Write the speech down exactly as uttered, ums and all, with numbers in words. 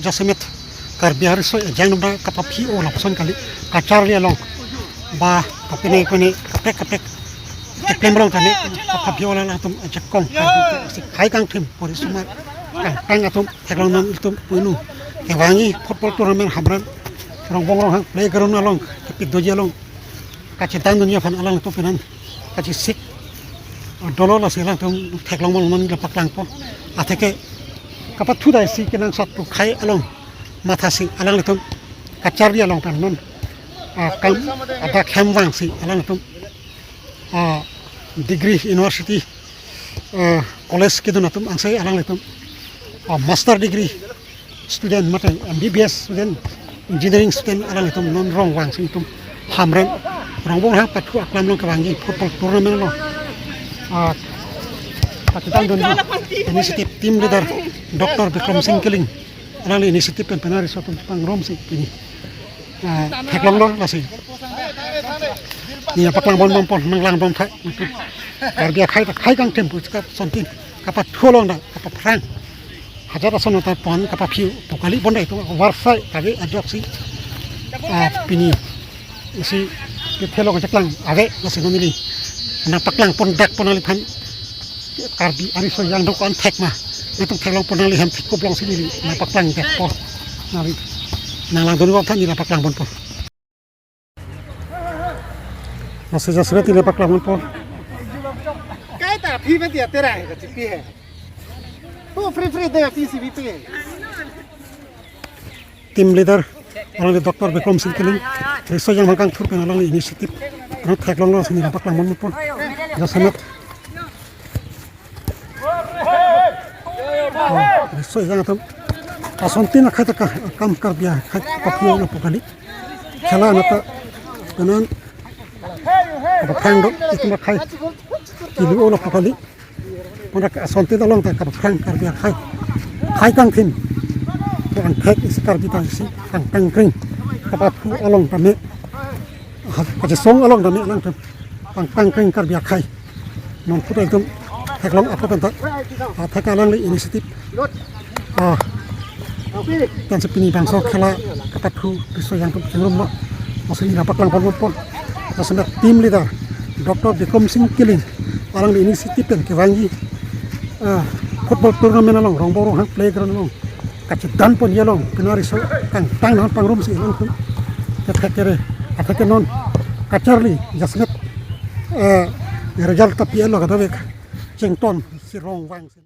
Jasemet Karbi ariso ejang nang kapaphi-o lapuson kali, kacharli along ba kapene pene kaprek kaprek keklem along tame kapaphi-o alangtum ajakong Karbi si khei kangthim pori sumar kangtang atum theklongnon. Ilitum punu kevangji football tournament Hamren Rongbong Ronghang playground along, kepikdoji along kachedang dunji aphan alangtum penan kachesik dolo, lasi alangtum theklong malomon lapaklangpo. Atheke kapathu dai si kenangsot pukhai along mathasi alanglitum kacharli along pen non, ah, kam adak hem vangsi alanglitum, ah, degree university, ah, college kedun atum angse alanglitum, ah, master degree student mate M B B S student, engineering student alanglitum non rong vangsi itum Hamren Rongbong Ronghang pathu aklam along kevangji football tournament along, ah, kachedang dun initiative team leader Doctor Bikram Singh Killing, alangli initiative pen penari so atum pangrumsi pini, ah, theklonglo, lasi neli paklangponbompo, nanglangbom thai. Karbi akhei ta khei kangthim pu kapasontin, kapathu along ta kapaphrang. Hajat ason ta pon kapaphi-o pu kali, bonta itum varsai kave ajoksi, ah, pini isi kethe along cheklang ave, lasi neli nangpaklangpon dakpon nangliphan. Karbi ariso ejang do ko-an thek ma, itum theklongpon nangli hem thek koplong si neli nangpaklang dakpo. Nangli nanglang dunbom tha, neli paklangponpo. Lasi jasemet neli paklangponpo. Kaita phi mati atera hai kachipi hai. Oh, free free de phi si bipi hai. Team leader alangli Doctor Bikram Singh Killing, riso ejang aphan kangthur pen alangli initiative, along theklonglo, lasi neli nangpaklangponpo. Jasemet, oh, riso ejang atum asontin akhei ta ka, kam Karbi akhei kapaphi-o lapu kali. Khela anat ta penan kapaphrang do, itum akhei kelu-o lapu kali. Pon asontin along ta kapaphrang Karbi akhei khei kangthim. Ke angthek isi Karbi ta isi kangtang kring kapathu along tame, ha, kachesong along tame alangtum kangtang kring Karbi akhei. Non phuta itum theklong apo pen ta, ah, thek alangli initiative, ah, pensi pini bangso khela kapathu riso ejang atum chingrumlo. Lasi neli nangpaklangponpo. Lasi team leader Doctor Bikram Singh Killing, alangli initiative pen kevangji, ah, football tournament along Rongbong Ronghang playground along kachedangponji along penari so kangtang nang pangrumsi alangtum kethek kere. Atheke non kacharli jasemet, eh, result ta pi-etlo kadavek, chengton si rong vangsi.